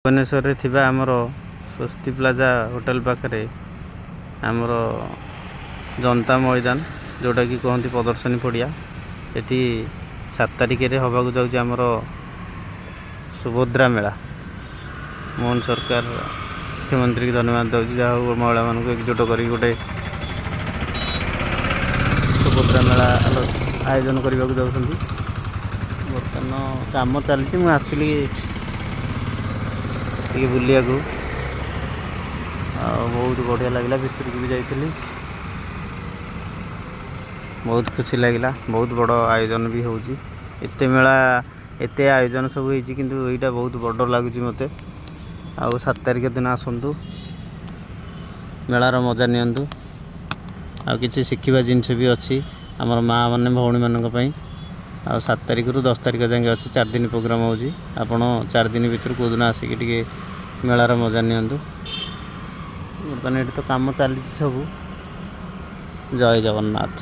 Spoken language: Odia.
ଭୁବନେଶ୍ୱରରେ ଥିବା ଆମର ସ୍ୱସ୍ତି ପ୍ଲାଜା ହୋଟେଲ ପାଖରେ ଆମର ଜନତା ମଇଦାନ, ଯେଉଁଟାକି କୁହନ୍ତି ପ୍ରଦର୍ଶନୀ ପଡ଼ିଆ, ସେଠି 7 ତାରିଖରେ ହେବାକୁ ଯାଉଛି ଆମର ସୁଭଦ୍ରା ମେଳା। ମୋହନ ସରକାର ମୁଖ୍ୟମନ୍ତ୍ରୀକି ଧନ୍ୟବାଦ ଦେଉଛି, ଯାହା ହଉ ମହିଳାମାନଙ୍କୁ ଏକଜୁଟ କରିକି ଗୋଟେ ସୁଭଦ୍ରା ମେଳା ଆୟୋଜନ କରିବାକୁ ଯାଉଛନ୍ତି। ବର୍ତ୍ତମାନ କାମ ଚାଲିଛି। ମୁଁ ଆସିଥିଲି ଟିକେ ବୁଲିବାକୁ ଆଉ ବହୁତ ବଢ଼ିଆ ଲାଗିଲା। ଭିତରକୁ ବି ଯାଇଥିଲି, ବହୁତ ଖୁସି ଲାଗିଲା। ବହୁତ ବଡ଼ ଆୟୋଜନ ବି ହେଉଛି। ଏତେ ମେଳା, ଏତେ ଆୟୋଜନ ସବୁ ହେଇଛି, କିନ୍ତୁ ଏଇଟା ବହୁତ ବଡ଼ ଲାଗୁଛି ମୋତେ। ଆଉ 7 ତାରିଖ ଦିନ ଆସନ୍ତୁ, ମେଳାର ମଜା ନିଅନ୍ତୁ। ଆଉ କିଛି ଶିଖିବା ଜିନିଷ ବି ଅଛି ଆମର ମା' ମାନେ ଭଉଣୀମାନଙ୍କ ପାଇଁ। ଆଉ 7 ତାରିଖରୁ 10 ତାରିଖ ଯାଏଁ ଅଛି, 4 ଦିନ ପ୍ରୋଗ୍ରାମ୍ ହେଉଛି। ଆପଣ 4 ଦିନ ଭିତରୁ କେଉଁଦିନ ଆସିକି ଟିକେ ମେଳାର ମଜା ନିଅନ୍ତୁ। ବର୍ତ୍ତମାନ ଏଠି ତ କାମ ଚାଲିଛି ସବୁ। ଜୟ ଜଗନ୍ନାଥ।